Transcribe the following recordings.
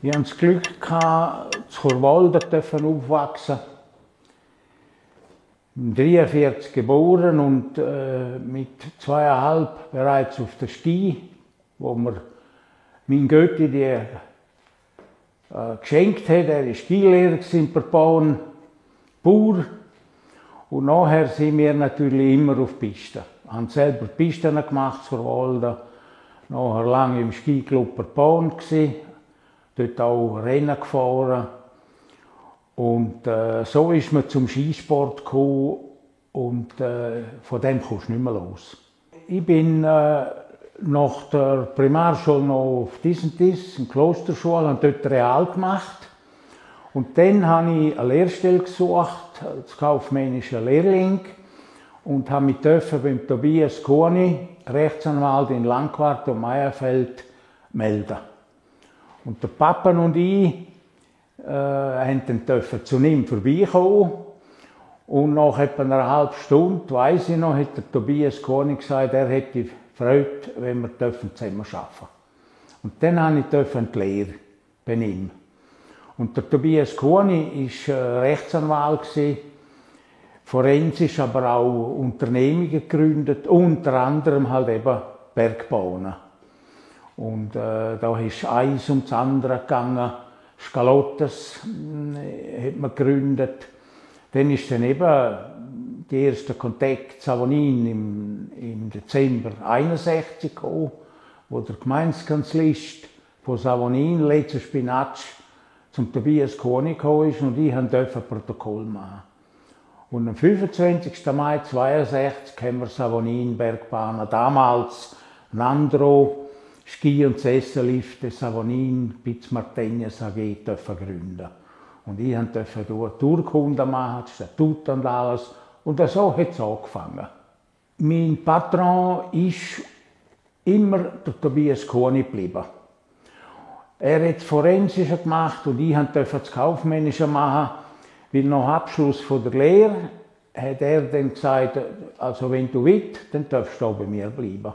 Ich hatte das Glück, zu Churwalden aufwachsen. 1943 geboren und mit 2,5 bereits auf der Ski, wo mir mein Götti die geschenkt hat. Er war Skilehrer in Perpon, Bauer. Und nachher sind wir natürlich immer auf Pisten. Wir haben selber Pisten gemacht zur Walden. Nachher lange im Skiclub Perpon, dort auch Rennen gefahren. Und so ist man zum Skisport gekommen und von dem kommst du nicht mehr los. Ich bin nach der Primarschule noch auf Disentis, in Klosterschule, und dort Real gemacht. Und dann habe ich eine Lehrstelle gesucht, als kaufmännischer Lehrling, und habe mich beim Tobias Kuhni, Rechtsanwalt in Langquart und Meierfeld, melden. Und der Papa und ich dürfen zu ihm vorbeikommen. Und nach etwa einer halben Stunde, weiss ich noch, hat der Tobias Kuhni gesagt, er hätte Freude, wenn wir zusammen arbeiten dürfen. Und dann durfte ich die Lehre bei ihm. Und der Tobias Kuhni war Rechtsanwalt, forensisch, aber auch Unternehmungen gegründet, unter anderem halt eben Bergbauen. Und da ist eins ums andere gegangen. Skalottes hat man gegründet. Dann ist dann eben der erste Kontakt Savonin im Dezember 1961 gekommen, wo der Gemeindekanzlist von Savonin, Leze Spinatsch, zum Tobias Kuhni gekommen ist und ich durfte ein Protokoll machen. Und am 25. Mai 1962 haben wir Savonin Bergbahnen, damals Nandro, Ski- und Sessellifte Savonin bis Martenias AG gründen. Und ich durfte dort Urkunden machen, Statut und alles. Und so hat es angefangen. Mein Patron ist immer der Tobias Kuhni geblieben. Er hat das Forensische gemacht und ich durfte das Kaufmännische machen, weil nach Abschluss der Lehre hat er dann gesagt, also wenn du willst, dann darfst du bei mir bleiben.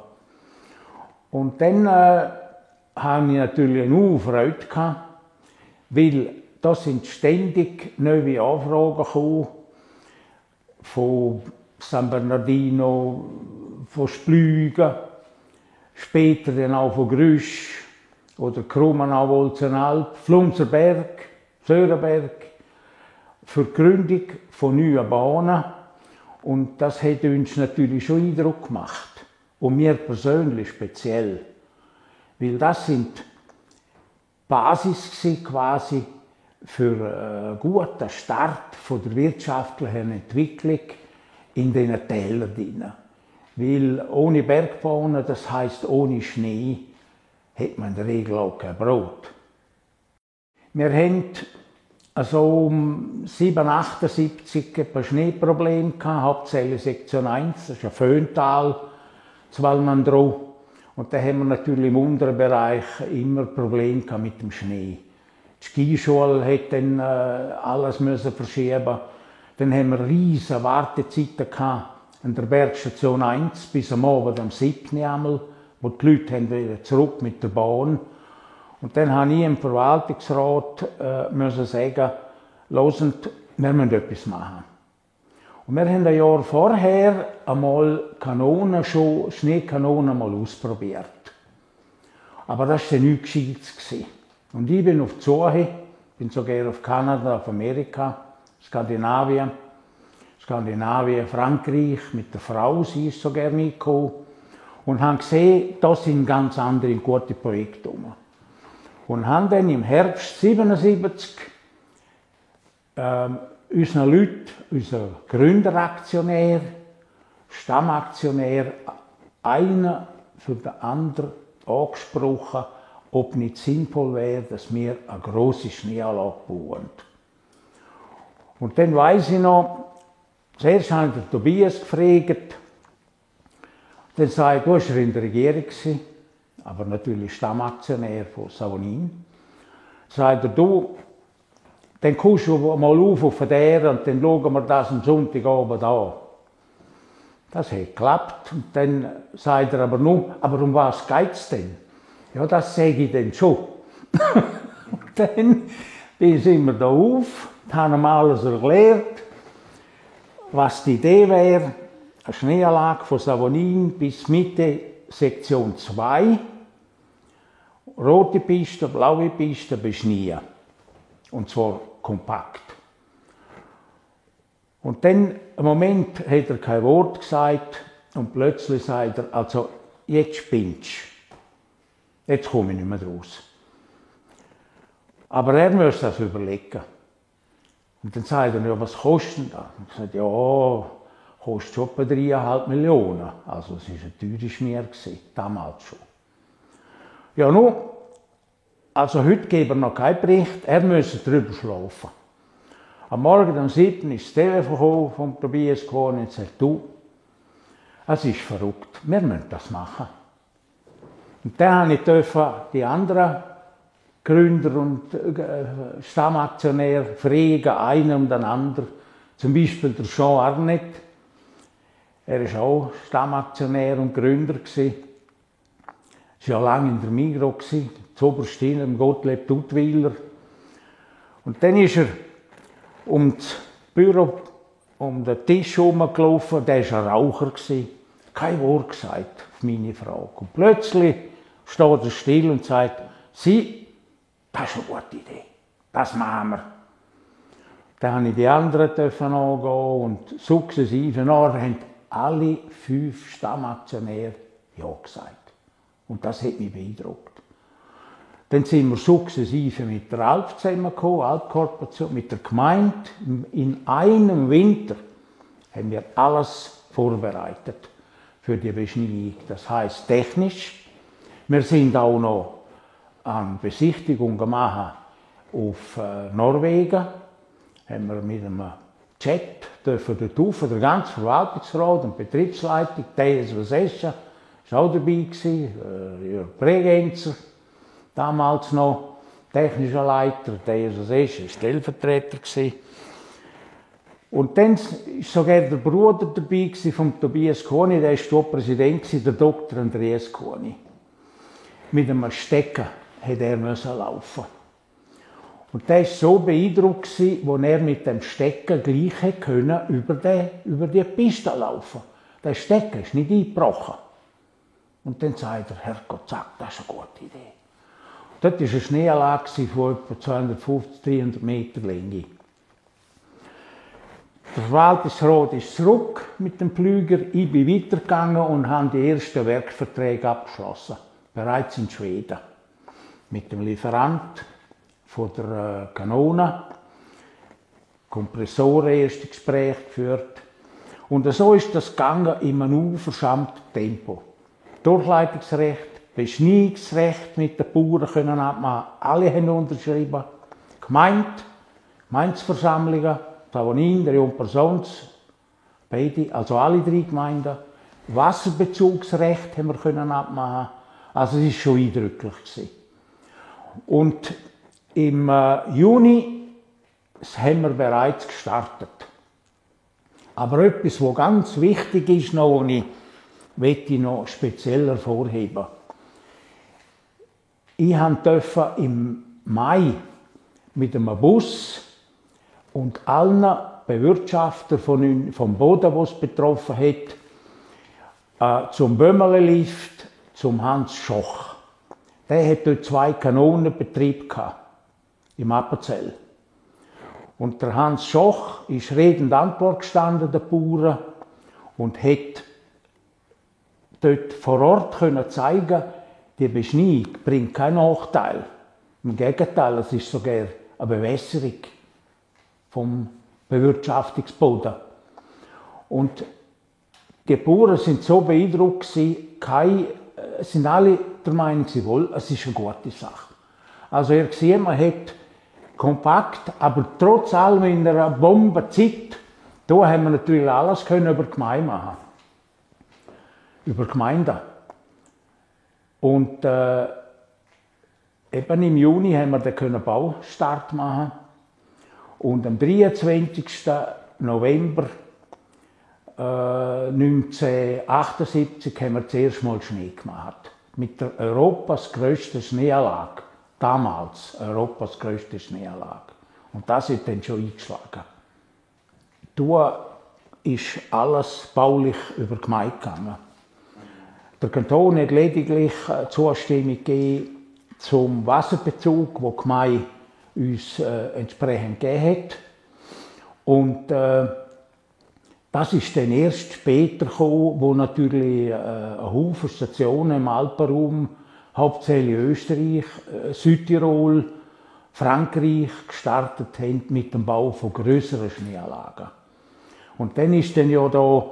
Und dann hatte ich natürlich eine Freude gehabt, weil da sind ständig neue Anfragen gekommen, von San Bernardino, von Splügen, später dann auch von Grüsch oder Krumenau-Wolzenalp, Flunzerberg, Sörenberg, für die Gründung von neuen Bahnen. Und das hat uns natürlich schon Eindruck gemacht. Und mir persönlich speziell. Weil das sind Basis quasi für einen guten Start von der wirtschaftlichen Entwicklung in diesen Tälern. Weil ohne Bergbahnen, das heisst ohne Schnee, hat man in der Regel auch kein Brot. Wir haben also um 1978 ein paar Schneeprobleme gehabt, hauptsächlich Sektion 1, das ist ein Föhntal, zu Valmandro. Und da haben wir natürlich im unteren Bereich immer Probleme mit dem Schnee. Die Skischule hat dann alles verschieben. Dann haben wir riesige Wartezeiten gehabt an der Bergstation 1 bis am Abend am 7. einmal, wo die Leute wieder zurück mit der Bahn. Und dann habe ich im Verwaltungsrat sagen, hörend, wir müssen etwas machen. Und wir haben ein Jahr vorher einmal Schneekanonen mal ausprobiert. Aber das war nichts Gescheites. Und ich bin auf die Suche, bin sogar auf Kanada, auf Amerika, Skandinavien, Frankreich, mit der Frau, sie ist sogar mitgekommen. Und haben gesehen, da sind ganz andere gute Projekte rum. Und haben dann im Herbst 1977 unseren Leuten, unser Gründeraktionär, Stammaktionär, einer für den anderen angesprochen, ob nicht sinnvoll wäre, dass wir eine grosse Schneeanlage bauen. Und dann weiss ich noch, zuerst habe ich den Tobias gefragt, dann sagte ich, du warst in der Regierung, aber natürlich Stammaktionär von Savonin. Sagt er, du, dann kommst du mal auf der und dann schauen wir das am Sonntagabend an. Das hat geklappt. Und dann sagt er aber nur, aber um was geht es denn? Ja, das sage ich dann schon. Dann sind wir da auf, haben ihm alles erklärt, was die Idee wäre. Eine Schneeanlage von Savonin bis Mitte Sektion 2. Rote Piste, blaue Piste beschneien. Und zwar kompakt. Und dann, im Moment, hat er kein Wort gesagt und plötzlich sagt er, also jetzt spinnst du. Jetzt komme ich nicht mehr raus. Aber er muss das überlegen. Und dann sagt er, ja, was kostet das? Und ich sage, ja, kostet schon etwa 3,5 Millionen. Also es war ein teures Schmier, damals schon. Ja, nun, also heute geben wir noch keinen Bericht, er müsse drüber schlafen. Am Morgen um 7 ist das Telefon von Tobias gekommen und sagt, du, es ist verrückt, wir müssen das machen. Und dann durfte ich die anderen Gründer und Stammaktionäre fragen, einen und den anderen. Zum Beispiel der Jean Arnett, er war auch Stammaktionär und Gründer. Er war ja lange in der Migros, zuoberst im Gottlieb Duttweiler. Und dann ist er um das Büro, um den Tisch herumgelaufen, der war ein Raucher. Kein Wort gesagt auf meine Frage. Und plötzlich steht er still und sagt, Sie, das ist eine gute Idee, das machen wir. Dann habe ich die anderen angehen und sukzessive nachher haben alle 5 Stammaktionäre Ja gesagt. Und das hat mich beeindruckt. Dann sind wir sukzessive mit der Alp zusammengekommen, Alpkorporation, mit der Gemeinde. In einem Winter haben wir alles vorbereitet für die Beschneiung. Das heisst technisch. Wir sind auch noch an Besichtigung gemacht auf Norwegen. Haben wir mit einem Jet dort rauf, der ganze Verwaltungsrat und Betriebsleitung, TSV Session, war auch dabei, Jörg Bregenzer, damals noch technischer Leiter, TSV Session war Stellvertreter. Und dann war sogar der Bruder dabei von Tobias Koni, der war Präsident, der Dr. Andreas Koni. Mit einem Stecker musste er laufen. Und der war so beeindruckt, als er mit dem Stecker gleich über die Piste laufen konnte. Der Stecker ist nicht eingebrochen. Und dann sagt er, Herrgott, zack, das ist eine gute Idee. Dort war eine Schneeanlage von etwa 250, 300 Meter Länge. Der Verwaltungsrat ist zurück mit dem Flüger, ich bin weitergegangen und habe die ersten Werkverträge abgeschlossen. Bereits in Schweden. Mit dem Lieferant von der Kanone. Kompressoren erste Gespräche geführt. Und so ist das gegangen in einem unverschämten Tempo. Durchleitungsrecht, Beschneiungsrecht mit den Bauern können abmachen. Alle haben unterschrieben. Gemeindeversammlungen, Savonin, der Persons, beide, also alle 3 Gemeinden. Wasserbezugsrecht haben wir können abmachen. Also es war schon eindrücklich. Und im Juni haben wir bereits gestartet. Aber etwas, was ganz wichtig ist, möchte ich noch speziell hervorheben. Ich durfte im Mai mit einem Bus und allen Bewirtschaftern vom Boden, was es betroffen hat, zum Bömmerle-Lift, zum Hans Schoch. Der hat dort 2 Kanonenbetrieb im Appenzell. Und der Hans Schoch ist redend Antwort gestanden, der Bauern, und hat dort vor Ort können zeigen, die Beschneiung bringt keinen Nachteil. Im Gegenteil, es ist sogar eine Bewässerung vom Bewirtschaftungsboden. Und die Bauern sind so beeindruckt, sind alle der Meinung, es ist eine gute Sache. Also ihr seht, man hat kompakt, aber trotz allem in einer Bombenzeit, da haben wir natürlich alles können über die Gemeinde machen. Über die Gemeinde. Und eben im Juni haben wir den Baustart machen. Und am 23. November 1978 haben wir das erste Mal Schnee gemacht. Mit der Europas grössten Schneeanlage damals Europas größte Schneeanlage. Und das ist dann schon eingeschlagen. Da ist alles baulich über die Gemeinde gegangen. Der Kanton hat lediglich Zustimmung gegeben zum Wasserbezug, den die Gemeinde uns entsprechend gegeben hat. Und das ist dann erst später gekommen, wo natürlich ein Haufen Stationen im Alpenraum, hauptsächlich Österreich, Südtirol, Frankreich, gestartet haben mit dem Bau von grösseren Schneeanlagen. Und dann ist dann ja da,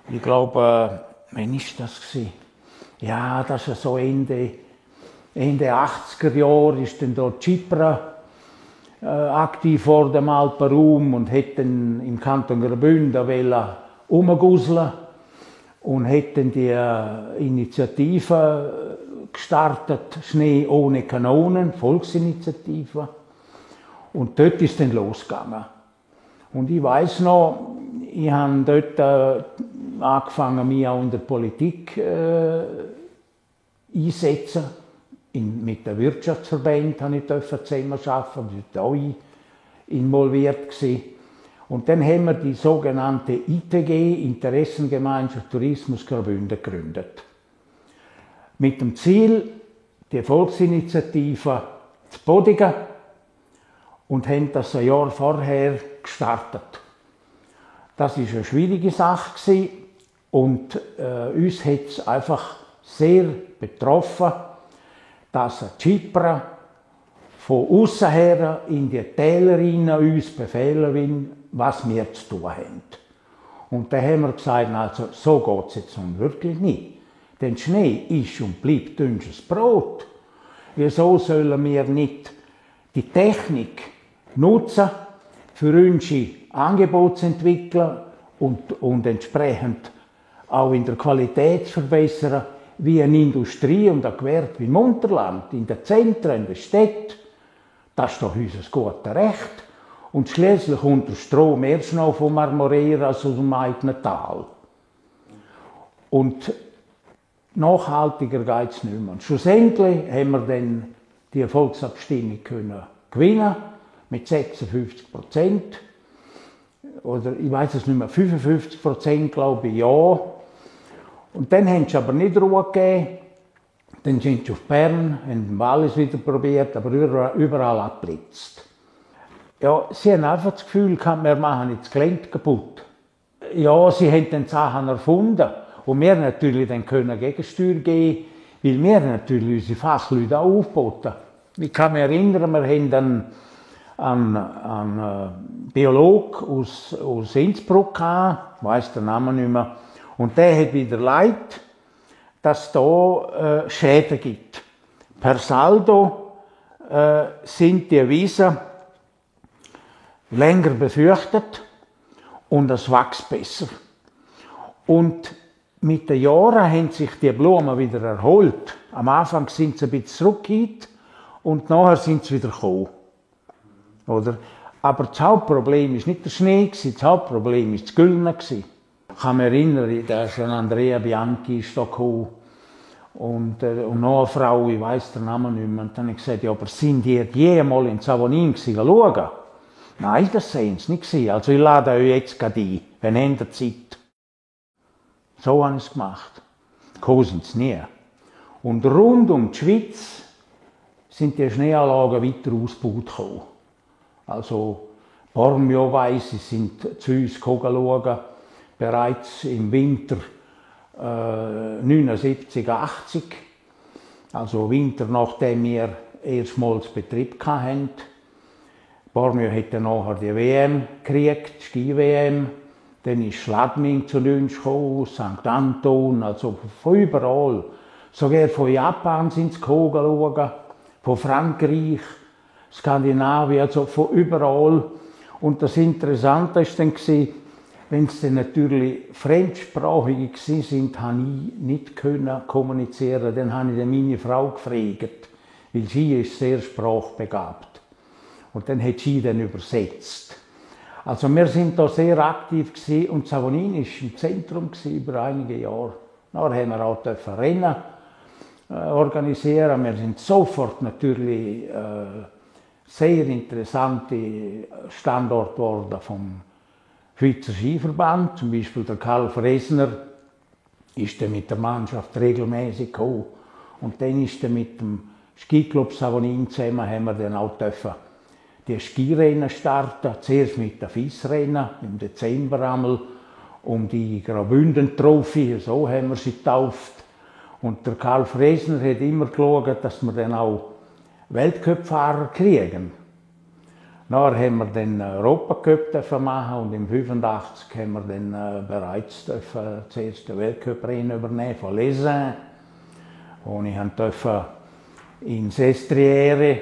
ich glaube, wann ist das gewesen? Ja, das ist so Ende 80er Jahre ist dann da Chypern aktiv vor dem Alpenraum und hat dann im Kanton Graubünden umgusseln und hat dann die Initiative gestartet, Schnee ohne Kanonen, Volksinitiative. Und dort ist dann losgegangen. Und ich weiß noch, ich habe dort angefangen, mich auch in der Politik einsetzen. Mit den Wirtschaftsverbänden durfte ich zusammenarbeiten, da war ich involviert gewesen. Und dann haben wir die sogenannte ITG, Interessengemeinschaft Tourismus Graubünden, gegründet. Mit dem Ziel, die Volksinitiative zu bodigen, und haben das ein Jahr vorher gestartet. Das war eine schwierige Sache gewesen, und uns hat es einfach sehr betroffen, dass Zypern von außen her in die Täler uns befehlen will, was wir zu tun haben. Und da haben wir gesagt, also so geht es jetzt nun wirklich nicht. Denn Schnee ist und bleibt dünnsches Brot. Wieso sollen wir nicht die Technik nutzen, für unsere Angebote zu entwickeln und entsprechend auch in der Qualität zu verbessern, wie eine Industrie und ein Gewerbe im Unterland, in den Zentren, in den Städten. Das ist doch unser gutes Recht. Und schließlich unter Strom erst noch vom Marmorieren als aus dem eigenen Tal. Und nachhaltiger geht es nicht mehr. Und schlussendlich haben wir dann die Volksabstimmung gewinnen mit 56%. Oder ich weiß es nicht mehr, 55% glaube ich, ja. Und dann haben sie aber nicht Ruhe gegeben. Dann sind sie auf Bern, haben alles wieder probiert, aber überall abgeblitzt. Ja, sie haben einfach das Gefühl gehabt, wir machen jetzt das Gelände kaputt. Ja, sie haben dann Sachen erfunden. Und wir natürlich dann können Gegensteuer geben, weil wir natürlich unsere Fachleute auch aufboten. Ich kann mich erinnern, wir haben dann einen Biologen aus Innsbruck gehabt, ich weiss den Namen nicht mehr. Und der hat wieder Leid, dass es da Schäden gibt. Per Saldo sind die Wiesen länger befürchtet und es wächst besser. Und mit den Jahren haben sich die Blumen wieder erholt. Am Anfang sind sie ein bisschen zurückgekehrt und nachher sind sie wieder gekommen. Oder? Aber das Hauptproblem war nicht der Schnee, das Hauptproblem war das Güllene. Ich kann mich erinnern, da ist Andrea Bianchi ist da gekommen und noch eine Frau, ich weiss den Namen nicht mehr. Und dann habe ich gesagt, ja, aber sind die jemals in Savonin schauen? Nein, das sehen sie nicht. Also ich lade euch jetzt gerade ein, wenn ihr Zeit. So habe ich es gemacht. Gekommen sind sie nie. Und rund um die Schweiz sind die Schneeanlagen weiter ausgebaut gekommen. Also Bormio weiss, sie sind zu uns schauen, bereits im Winter 79, 80. Also Winter, nachdem wir erstmals Betrieb hatten. Bormio hat dann nachher die WM gekriegt, die Ski-WM. Dann ist Schladming zu uns gekommen, St. Anton, also von überall. Sogar von Japan sind sie schauen, von Frankreich, Skandinavien, also von überall. Und das Interessante war dann, wenn sie dann natürlich fremdsprachig waren, konnte ich nicht kommunizieren. Dann habe ich dann meine Frau gefragt, weil sie ist sehr sprachbegabt. Und dann hat sie dann übersetzt. Also wir sind da sehr aktiv gewesen, und Savonin war im Zentrum über einige Jahre. Dann haben wir auch rennen. organisieren. Wir sind sofort natürlich sehr interessante Standort geworden vom Schweizer Skiverband. Zum Beispiel der Karl Fresner ist mit der Mannschaft regelmäßig gekommen. Und dann ist er mit dem Skiclub Savonin zusammen, haben wir dann auch dürfen die Skirennen starten. Zuerst mit den FIS-Rennen im Dezember einmal um die Graubünden-Trophy, so haben wir sie getauft. Und der Karl Fresner hat immer geschaut, dass wir dann auch Weltcup-Fahrer kriegen. Nachher haben wir den Europacup machen und im 85 haben wir dann bereits das erste Weltcup-Rennen übernehmen von Lesin. Und ich durfte in Sestriere,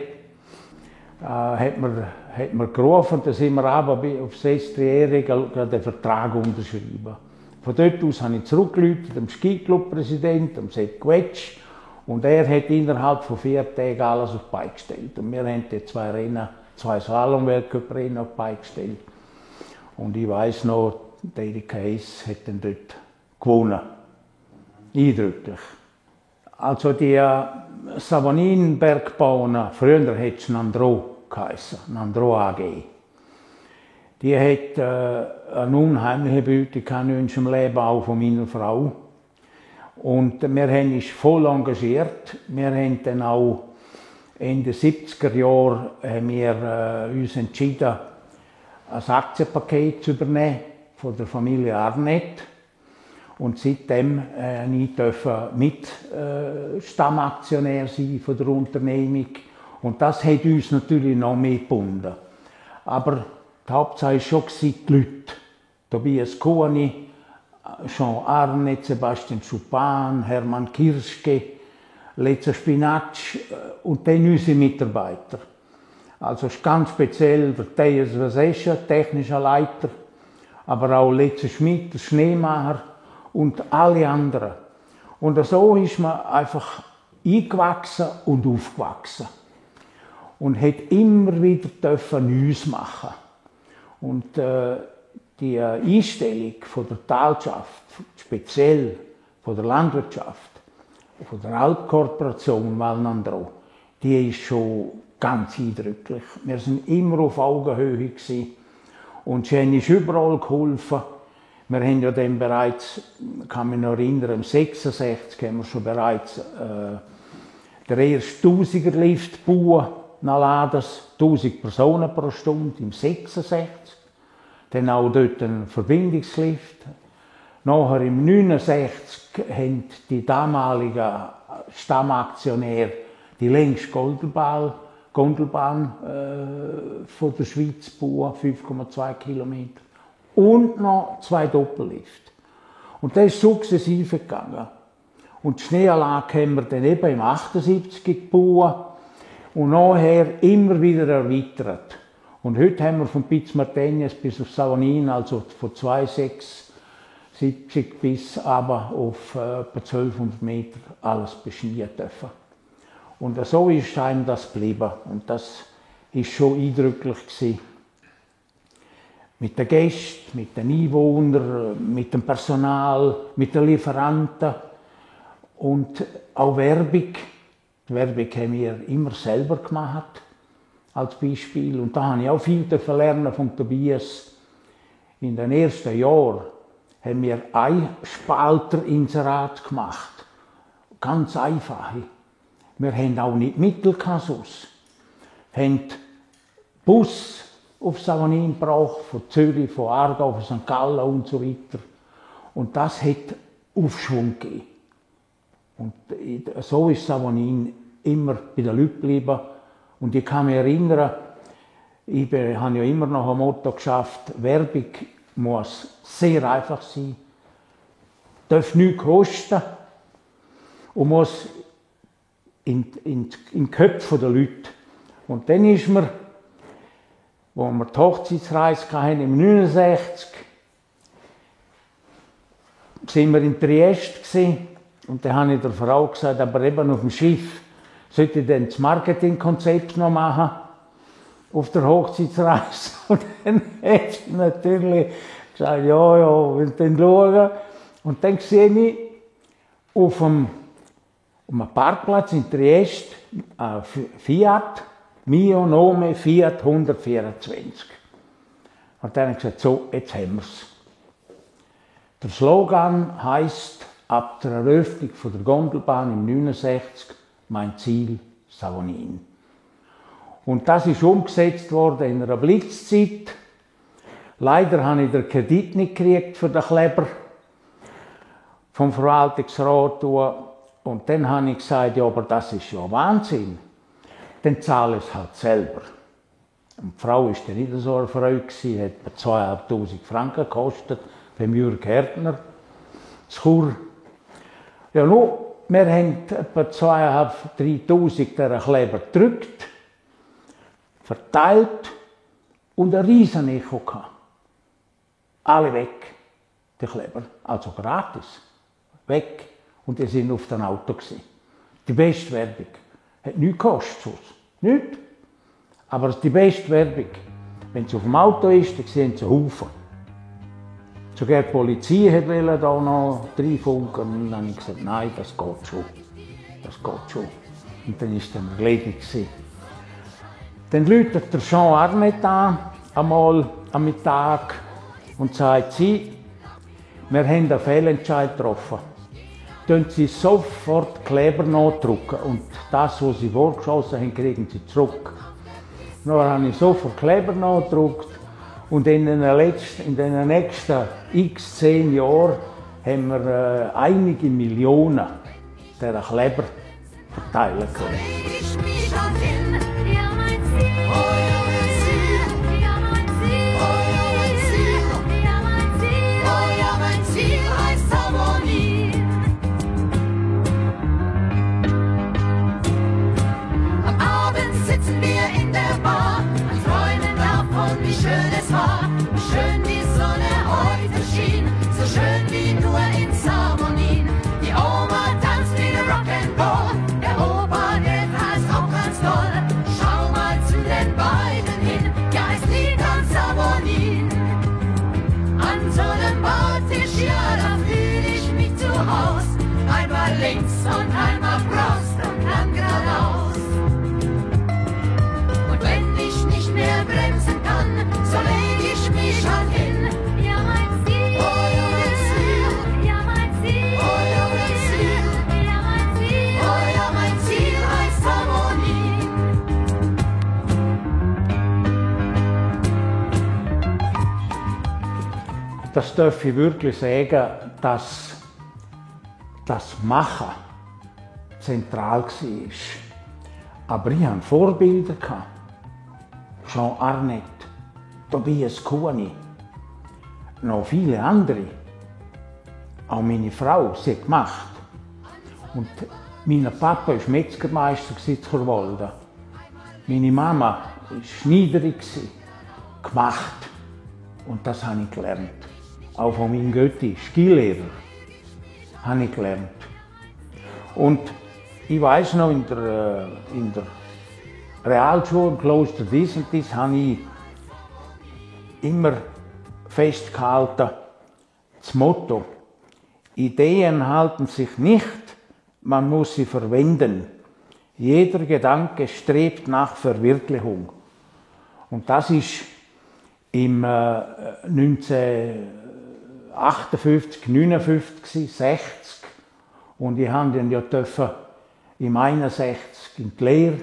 hat man gerufen, da sind wir aber auf Sestriere den Vertrag unterschrieben. Von dort aus habe ich zurückgerufen, dem Skiclub-Präsidenten, dem Sepp Quetsch, und er hat innerhalb von 4 Tagen alles auf die Beine gestellt. Und wir haben die 2 Rennen, 2 Slalom-Weltcup-Rennen auf die Beine gestellt. Und ich weiss noch, der Erika Hess hat dann dort gewonnen. Eindrücklich. Also die Savonin-Bergbahnen, früher hat es Nandro geheissen, Nandro AG. Die hat eine unheimliche Beute in im Leben, auch von meiner Frau. Und wir haben uns voll engagiert. Wir haben dann auch Ende 70er Jahre uns entschieden, ein Aktienpaket zu übernehmen von der Familie Arnett. Und seitdem durfte ich Stammaktionär sein von der Unternehmung. Und das hat uns natürlich noch mehr gebunden. Aber die Hauptsache war schon die Leute. Tobias Kuhni, Jean Arnett, Sebastian Schuppan, Hermann Kirschke, Leza Spinacci und dann unsere Mitarbeiter. Also ist ganz speziell der Theias Vasescha, technischer Leiter, aber auch Leza Schmidt, der Schneemacher und alle anderen. Und so ist man einfach eingewachsen und aufgewachsen. Und hat immer wieder Neues machen. Und die Einstellung von der Talschaft, speziell von der Landwirtschaft, von der Alpkorporation Val-Nandro, die ist schon ganz eindrücklich. Wir sind immer auf Augenhöhe gewesen. Und sie haben uns überall geholfen. Wir haben ja dann bereits, kann mich noch erinnern, im 66 haben wir schon bereits den ersten 1000er-Lift gebaut, nach Lades, 1000 Personen pro Stunde, im 66. Dann auch dort einen Verbindungslift. Nachher im 69 haben die damaligen Stammaktionäre die längste Gondelbahn von der Schweiz gebaut, 5,2 Kilometer. Und noch 2 Doppellifte. Und das ist sukzessive gegangen. Und die Schneeanlage haben wir dann eben im 78 gebaut und nachher immer wieder erweitert. Und heute haben wir von Piz Martenias bis auf Savonin, also von 2,670 bis aber auf etwa 1200 Meter alles beschneien dürfen. Und so ist einem das geblieben. Und das war schon eindrücklich gewesen. Mit den Gästen, mit den Einwohnern, mit dem Personal, mit den Lieferanten und auch Werbung. Die Werbung haben wir immer selber gemacht, als Beispiel. Und da habe ich auch viel lernen von Tobias. In den ersten Jahren haben wir ein Spalterinserat gemacht. Ganz einfach. Wir haben auch nicht Mittelkassus. Wir haben Bus auf Savonin gebraucht, von Zürich, von Aargau, von St. Gallen und so weiter. Und das hat Aufschwung gegeben. Und so ist Savonin immer bei den Leuten geblieben. Und ich kann mich erinnern, ich habe ja immer noch ein Motto geschafft, Werbung muss sehr einfach sein, darf nichts kosten und muss in die Köpfe der Leute. Und dann ist mir, wo wir die Hochzeitsreise hatten, im 69, sind wir in Triest gewesen, und dann habe ich der Frau gesagt, aber eben auf dem Schiff sollte ich dann das Marketingkonzept noch machen auf der Hochzeitsreise. Und dann hat sie natürlich gesagt, ja, wir dann schauen. Und dann sehe ich auf dem Um einen Parkplatz in Triest, Fiat, mio nome Fiat 124. Und dann habe ich gesagt, so, jetzt haben wir es. Der Slogan heisst, ab der Eröffnung der Gondelbahn im 69, mein Ziel, Savonin. Und das ist umgesetzt worden in einer Blitzzeit. Leider habe ich den Kredit nicht gekriegt für den Kleber vom Verwaltungsrat. Und dann habe ich gesagt, ja, aber das ist ja Wahnsinn. Dann zahle ich es halt selber. Und die Frau war dann nicht so erfreut, hat etwa 2'500 Franken gekostet, beim Jürg Härtner, zu Chur. Ja, nun, wir haben etwa 2'500, 3'000 dieser Kleber gedrückt, verteilt und ein riesen Echo gehabt. Alle weg, die Kleber, also gratis, weg. Und die sind auf dem Auto gewesen. Die beste Werbung. Hat nichts gekostet, nichts. Aber die beste Werbung. Wenn es auf dem Auto ist, dann sehen sie einen Haufen. Sogar die Polizei wollte da noch reinfunken. Und dann habe ich gesagt, nein, das geht schon. Das geht schon. Und dann war es dann erledigt. Dann läutet der Jean Arnett an, einmal am Mittag, und sagt, Sie, wir haben einen Fehlentscheid getroffen. Können Sie sofort Kleber nachdrucken und das, was Sie vorgeschossen haben, kriegen Sie zurück. Dann habe ich sofort Kleber nachgedruckt und in den nächsten x 10 Jahren haben wir einige Millionen dieser Kleber verteilen können. Links und einmal Prost und dann geradeaus. Und wenn ich nicht mehr bremsen kann, so leg ich mich halt hin. Ja, mein Ziel, oh ja, mein Ziel, ja, mein Ziel, oh ja, mein Ziel, ja, mein Ziel, oh ja, mein Ziel heißt Harmonie. Das darf ich wirklich sagen, dass das Machen zentral war. Aber ich hatte Vorbilder. Jean Arnett, Tobias Kuhni, noch viele andere. Auch meine Frau, sie hat gemacht. Und mein Papa war Metzgermeister in Churwalden. Meine Mama war Schneiderin, gemacht. Und das habe ich gelernt. Auch von meinem Götti, Skilehrer. Habe ich gelernt. Und ich weiss noch, in der Realschule, im Kloster Disentis, habe ich immer festgehalten, das Motto: Ideen halten sich nicht, man muss sie verwenden. Jeder Gedanke strebt nach Verwirklichung. Und das ist im 1958, 59, 60 und ich durfte dann ja im 61 in die Lehre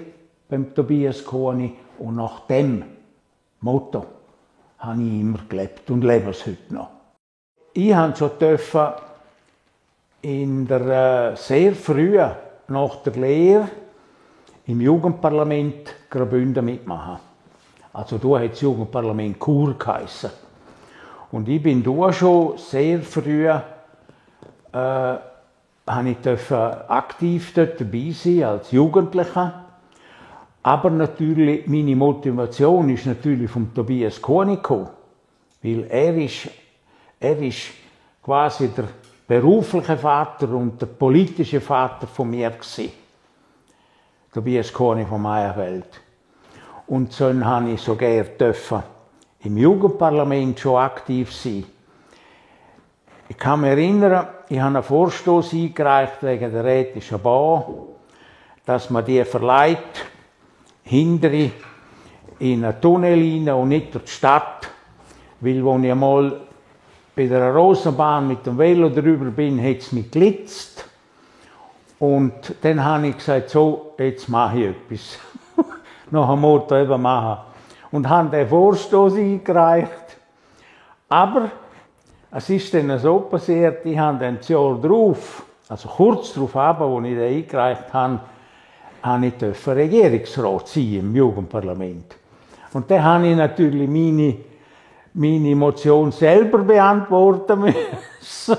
beim Tobias Kuhni und nach dem Motto habe ich immer gelebt und lebe es heute noch. Ich durfte schon in der sehr frühen, nach der Lehre, im Jugendparlament Graubünden mitmachen. Also da hat das Jugendparlament Chur geheissen. Und ich bin da schon sehr früh aktiv dort dabei sein als Jugendlicher. Aber natürlich, meine Motivation ist natürlich vom Tobias Kuhni gekommen. Weil er ist quasi der berufliche Vater und der politische Vater von mir gewesen. Tobias Kuhni von Meierfeld. Und so habe ich sogar im Jugendparlament schon aktiv sein. Ich kann mich erinnern, ich habe einen Vorstoß eingereicht wegen der Rätischen Bahn, dass man die verleiht, hintere in einen Tunnel rein und nicht durch die Stadt. Weil, als ich einmal bei der Rosenbahn mit dem Velo drüber bin, hat es mich geblitzt. Und dann habe ich gesagt, so, jetzt mache ich etwas. Nach dem Motto eben machen. Und habe den Vorstoß eingereicht. Aber es ist dann so passiert, ich habe dann das Jahr drauf, also kurz darauf, als ich den eingereicht habe, ich Regierungsrat sein im Jugendparlament. Und dann habe ich natürlich meine Motion selber beantworten müssen.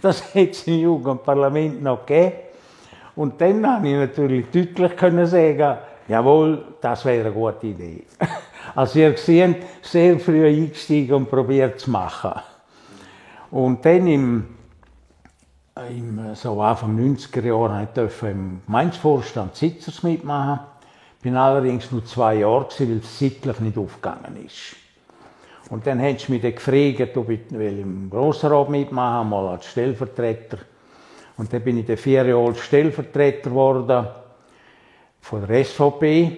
Das hätte es im Jugendparlament noch gegeben. Und dann konnte ich natürlich deutlich sagen, jawohl, das wäre eine gute Idee. Also ihr seht, sehr früh eingestiegen und probiert zu machen. Und dann so Anfang 90er Jahren durfte ich im Gemeindevorstand Sitzers mitmachen. Ich bin allerdings nur 2 Jahre, weil es zeitlich nicht aufgegangen ist. Und dann haben sie mich gefragt, ob ich im Grossrat mitmachen will, mal als Stellvertreter. Und dann bin ich 4 Jahre alt Stellvertreter geworden von der SVP.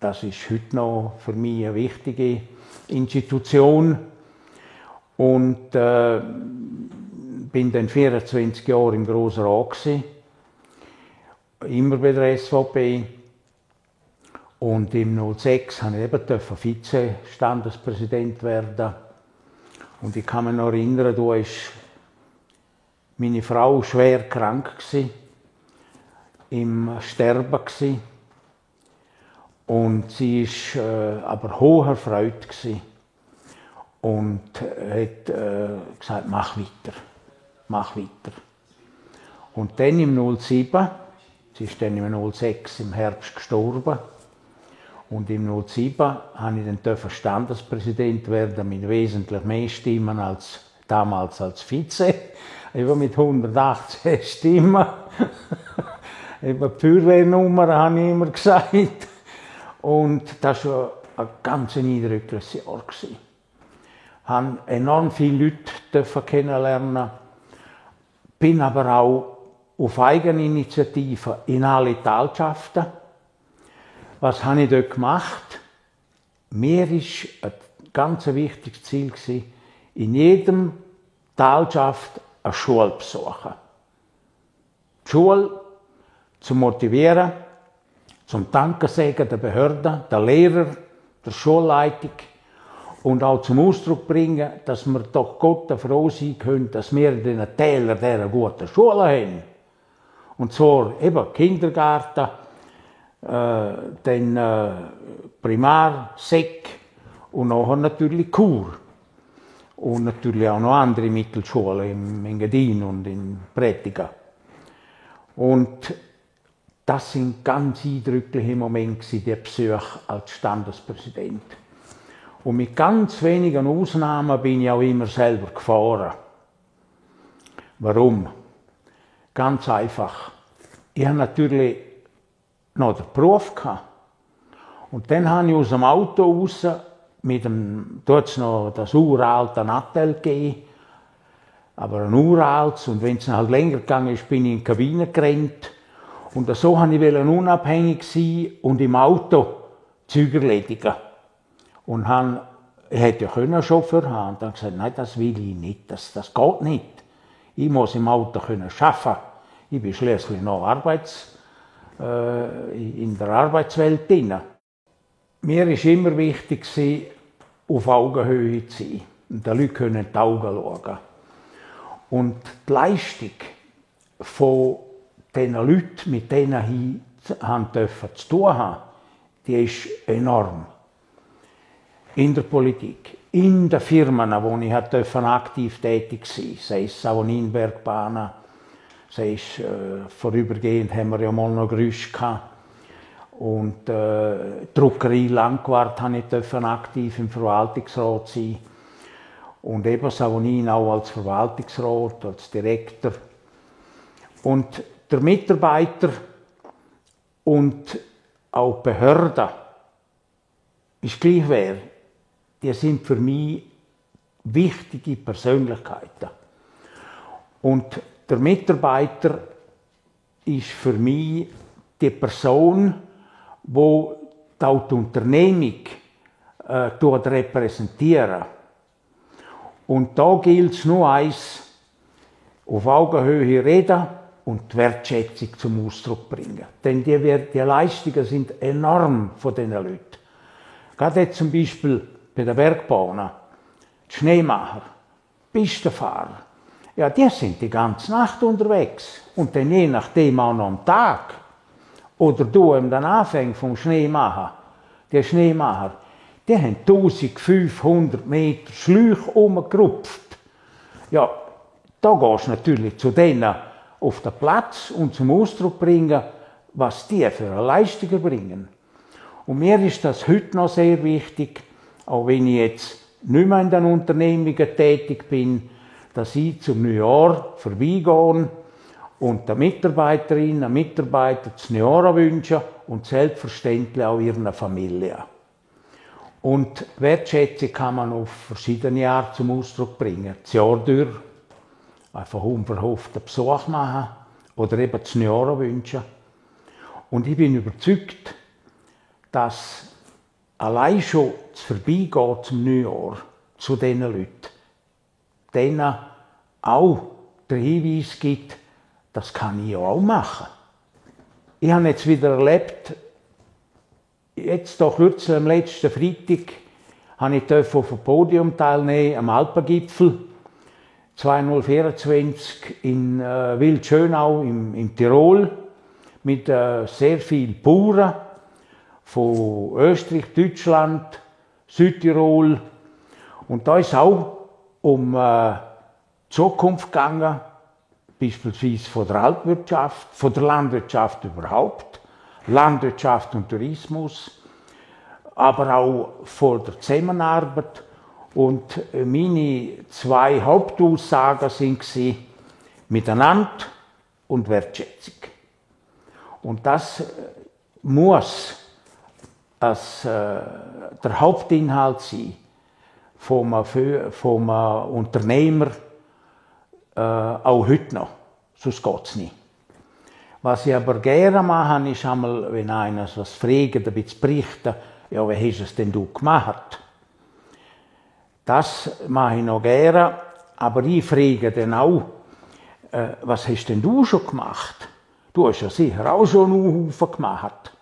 Das ist heute noch für mich eine wichtige Institution. Und bin dann 24 Jahre im Grossen Rat gewesen, immer bei der SVP. Und im 06 durfte ich eben Vize-Standespräsident werden. Und ich kann mich noch erinnern, da war meine Frau schwer krank gewesen, im Sterben gewesen. Und sie war aber hocherfreut gewesen. Und hat gesagt, mach weiter. Und dann im 07, sie ist dann im 06 im Herbst gestorben, und im 07 durfte ich dann Standespräsident werden mit wesentlich mehr Stimmen als damals als Vize, eben mit 118 Stimmen. Eben die Feuerwehrnummer habe ich immer gesagt. Und das war ein ganz eindrückliches Jahr. Ich durfte enorm viele Leute kennenlernen, bin aber auch auf Eigeninitiative in alle Talschaften. Was habe ich dort gemacht? Mir war ein ganz wichtiges Ziel, in jedem Talschaft eine Schule besuchen. Die Schule zu motivieren, zum Danke sagen der Behörden, der Lehrer, der Schulleitung und auch zum Ausdruck bringen, dass wir doch Gott froh sein können, dass wir in den Tälern eine gute Schule haben. Und zwar eben Kindergarten, dann Primar, Sek und nachher natürlich Kur. Und natürlich auch noch andere Mittelschulen in Engadin und in Prättiga. Und das sind ganz eindrückliche Momente, die Besuche als Standespräsident. Und mit ganz wenigen Ausnahmen bin ich auch immer selber gefahren. Warum? Ganz einfach. Ich hatte natürlich noch den Beruf gehabt. Und dann habe ich aus dem Auto raus mit dem, dort es noch das uralte Nattel gegeben, aber ein uraltes. Und wenn es halt länger gegangen ist, bin ich in die Kabine gerannt. Und so wollte ich unabhängig sein und im Auto Züge erledigen. Und ich hätte ja einen Chauffeur haben. Und dann gesagt, nein, das will ich nicht, das geht nicht. Ich muss im Auto arbeiten können. Ich bin schließlich noch in der Arbeitswelt drin. Mir war immer wichtig, auf Augenhöhe zu sein. Und den Leuten in die Augen schauen. Und die Leistung von den Leuten, mit denen ich zu tun haben, die ist enorm. In der Politik, in den Firmen, wo ich aktiv tätig sein, sei es Savoninbergbahnen, sei es vorübergehend haben wir ja mal noch Geräusche gehabt. Und die Druckerei Langquart durfte ich aktiv im Verwaltungsrat sein. Und eben Savonin auch als Verwaltungsrat, als Direktor. Und der Mitarbeiter und auch die Behörden, ist gleich wer, die sind für mich wichtige Persönlichkeiten. Und der Mitarbeiter ist für mich die Person, die die Unternehmung repräsentiert. Und da gilt es nur eins, auf Augenhöhe reden und die Wertschätzung zum Ausdruck bringen. Denn die Leistungen sind enorm von diesen Leuten. Gerade jetzt zum Beispiel bei den Bergbahnen, die Schneemacher, Pistenfahrer, ja, die sind die ganze Nacht unterwegs. Und dann je nachdem auch noch am Tag. Oder du am Anfang vom Schneemacher, die Schneemacher, die haben 1500 Meter Schläuche umgerupft. Ja, da gehst du natürlich zu denen auf den Platz und zum Ausdruck bringen, was die für eine Leistung bringen. Und mir ist das heute noch sehr wichtig, auch wenn ich jetzt nicht mehr in den Unternehmungen tätig bin, dass ich zum Neujahr vorbeigehe und den Mitarbeiterinnen und Mitarbeitern das Neujahr wünsche und selbstverständlich auch ihren Familien. Und Wertschätzung kann man auf verschiedene Arten zum Ausdruck bringen. Das Jahr durch, einfach unverhofften Besuch machen oder eben das Neujahr wünschen. Und ich bin überzeugt, dass allein schon das Vorbeigehen zum Neujahr zu diesen Leuten, denen auch der Hinweis gibt, das kann ich ja auch machen. Ich habe jetzt wieder erlebt, jetzt doch kürzlich am letzten Freitag, habe ich auf dem Podium teilnehmen am Alpengipfel 2024 in Wildschönau im Tirol mit sehr vielen Bauern von Österreich, Deutschland, Südtirol. Und da ist es auch um die Zukunft gegangen, beispielsweise von der Alpwirtschaft, von der Landwirtschaft überhaupt, Landwirtschaft und Tourismus, aber auch von der Zusammenarbeit. Und meine zwei Hauptaussagen waren Miteinander und Wertschätzung. Und das muss der Hauptinhalt sein vom Unternehmer, auch heute noch. Sonst geht es nicht. Was ich aber gerne mache, ist einmal, wenn einer was fragt, ein bisschen berichten, ja, wie hast du es denn du gemacht? Das mache ich noch gerne, aber ich frage dann auch, was hast denn du schon gemacht? Du hast ja sicher auch schon einen Haufen gemacht.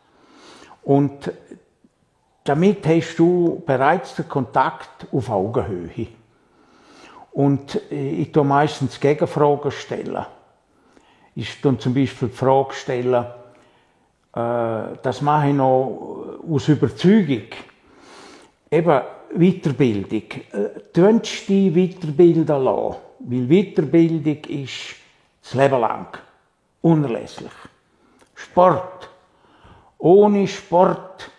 Und damit hast du bereits den Kontakt auf Augenhöhe. Und ich stelle meistens Gegenfragen stellen. Ich stelle zum Beispiel die Frage stellen, das mache ich noch aus Überzeugung. Eben Weiterbildung. Tönst du dich weiterbilden lassen? Weil Weiterbildung ist das Leben lang unerlässlich. Sport. Ohne Sport,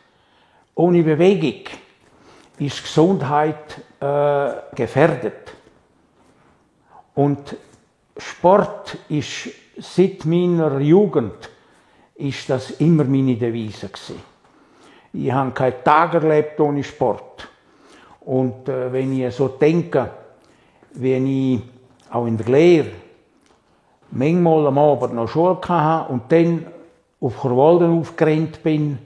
ohne Bewegung ist die Gesundheit gefährdet. Und Sport ist seit meiner Jugend ist das immer meine Devise gewesen. Ich habe keinen Tag erlebt ohne Sport. Und wenn ich so denke, wenn ich auch in der Lehre manchmal am Abend noch Schule hatte und dann auf Chorwalden aufgerannt bin,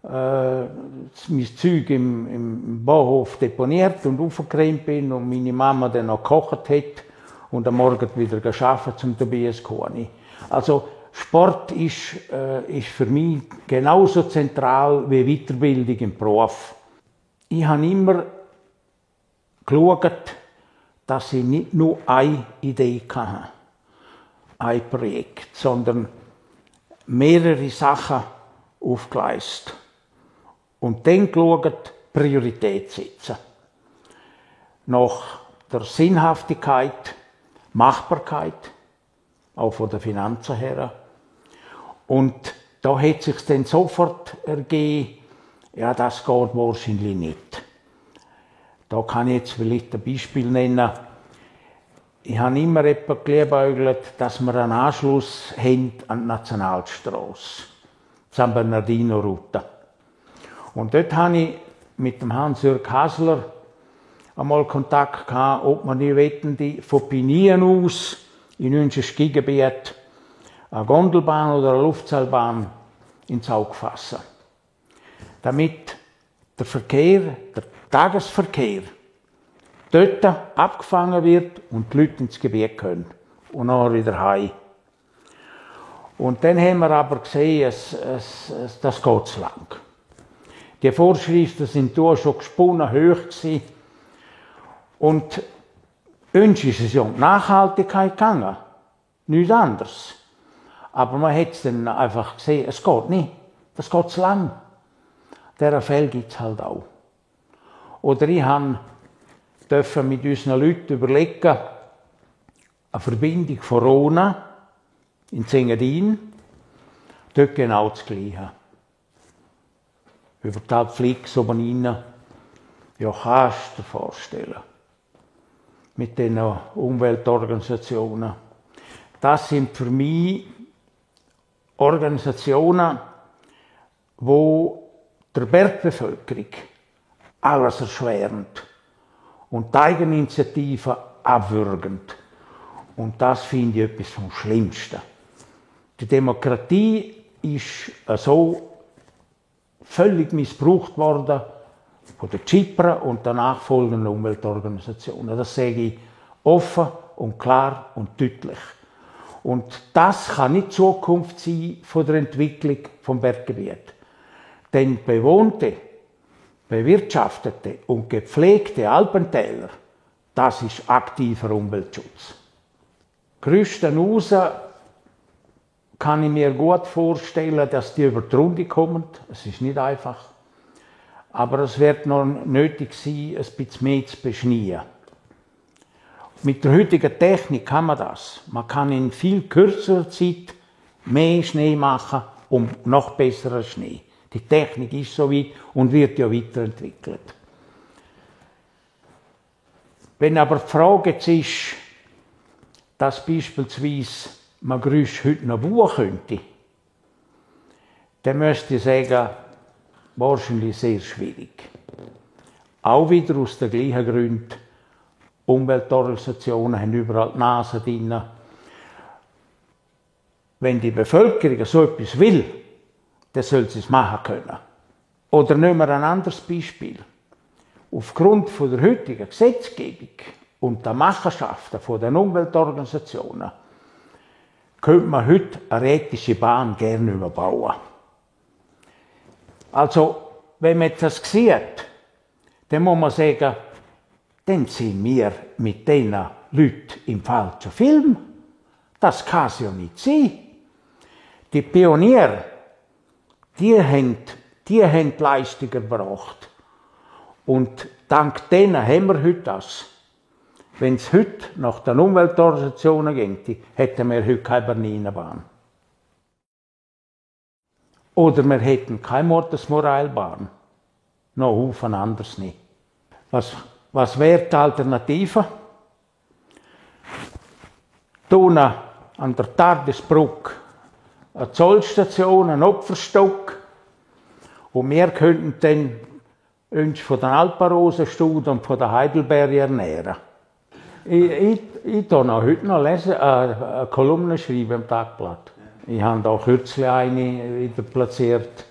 mein Zeug im Bauhof deponiert und aufgerannt bin und meine Mama dann noch gekocht hat und am Morgen wieder gearbeitet zum Tobias Kuhni. Also Sport ist für mich genauso zentral wie Weiterbildung im Beruf. Ich habe immer geschaut, dass ich nicht nur eine Idee hatte, ein Projekt, sondern mehrere Sachen aufgeleistet. Und dann geschaut, Priorität setzen. Nach der Sinnhaftigkeit, Machbarkeit, auch von den Finanzen her. Und da hat sich dann sofort ergeben, ja, das geht wahrscheinlich nicht. Da kann ich jetzt vielleicht ein Beispiel nennen. Ich habe immer geliebäugelt, dass wir einen Anschluss haben an die Nationalstrasse, die San Bernardino-Route. Und dort habe ich mit dem Hans-Jürg Hasler einmal Kontakt gehabt, ob man nicht wetten, die von Pinien aus in unser Skigebiet eine Gondelbahn oder eine Luftseilbahn ins Auge fassen. Damit der Verkehr, der Tagesverkehr, dort abgefangen wird und die Leute ins Gebiet können und nachher wieder heim. Und dann haben wir aber gesehen, das geht zu lang. Die Vorschriften sind da schon gesponnen hoch gewesen. Und uns ist es ja um die Nachhaltigkeit gegangen. Nichts anderes. Aber man hat es dann einfach gesehen, es geht nicht. Das geht zu lang. Dieser Fälle gibt es halt auch. Oder ich durfte mit unseren Leuten überlegen, eine Verbindung von Rona in Engadin, dort genau das Gleiche. Über die Alpflix oben rein, ja, kannst du dir vorstellen. Mit den Umweltorganisationen. Das sind für mich Organisationen, wo der Bergbevölkerung alles erschwerend und die Eigeninitiative abwürgend. Und das finde ich etwas vom Schlimmsten. Die Demokratie ist so völlig missbraucht worden von den Zypern und den nachfolgenden Umweltorganisationen. Das sage ich offen und klar und deutlich. Und das kann nicht die Zukunft sein von der Entwicklung vom Berggebiet. Denn bewohnte, bewirtschaftete und gepflegte Alpentäler, das ist aktiver Umweltschutz. Gerüsten raus kann ich mir gut vorstellen, dass die über die Runde kommen. Es ist nicht einfach. Aber es wird noch nötig sein, ein bisschen mehr zu beschneien. Mit der heutigen Technik kann man das. Man kann in viel kürzerer Zeit mehr Schnee machen und noch besseren Schnee. Die Technik ist so weit und wird ja weiterentwickelt. Wenn aber die Frage jetzt ist, dass beispielsweise man Gerüst heute noch bauen könnte, dann müsste ich sagen, wahrscheinlich sehr schwierig. Auch wieder aus den gleichen Gründen. Umweltorganisationen haben überall die Nase drin. Wenn die Bevölkerung so etwas will, dann soll sie es machen können. Oder nehmen wir ein anderes Beispiel. Aufgrund von der heutigen Gesetzgebung und der Machenschaften von den Umweltorganisationen könnte man heute eine rätische Bahn gerne überbauen. Also, wenn man das sieht, dann muss man sagen, dann sind wir mit diesen Leuten im falschen Film. Das kann es ja nicht sein. Die Pioniere, die haben Leistung erbracht. Und dank denen haben wir heute das. Wenn es heute nach den Umweltorganisationen ginge, hätten wir heute keine Bernina-Bahn. Oder wir hätten keine Mortesmorailbahn. Noch Haufen anderes nicht. Was wäre die Alternative? Hier an der Tardisbrücke eine Zollstation, ein Opferstock. Und wir könnten dann uns von den Alpenrosenstuden und von den Heidelbeeren ernähren. Ich schreibe heute noch eine Kolumne schreiben im Tagblatt. Ich habe auch kürzlich eine wieder platziert.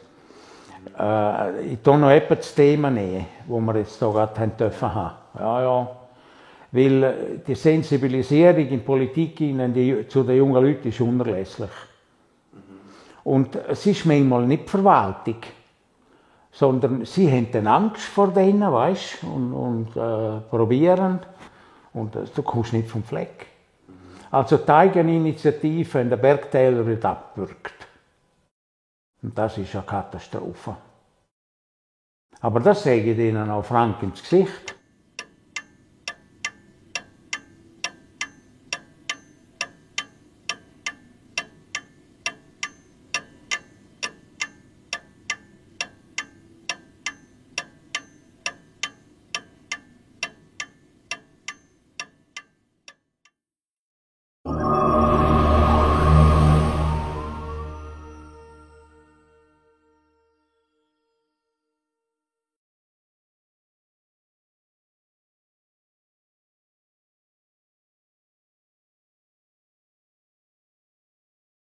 Ich habe noch etwas das Thema nehmen, das wir jetzt hier gerade haben dürfen haben. Ja. Weil die Sensibilisierung in Politik zu den jungen Leuten ist unerlässlich. Und es ist manchmal nicht die Verwaltung, sondern sie haben dann Angst vor denen, weißt und probieren. Und du kommst nicht vom Fleck. Also die Eigeninitiative in den Bergtälern wird abgewürgt. Und das ist eine Katastrophe. Aber das sage ich ihnen auch frank ins Gesicht.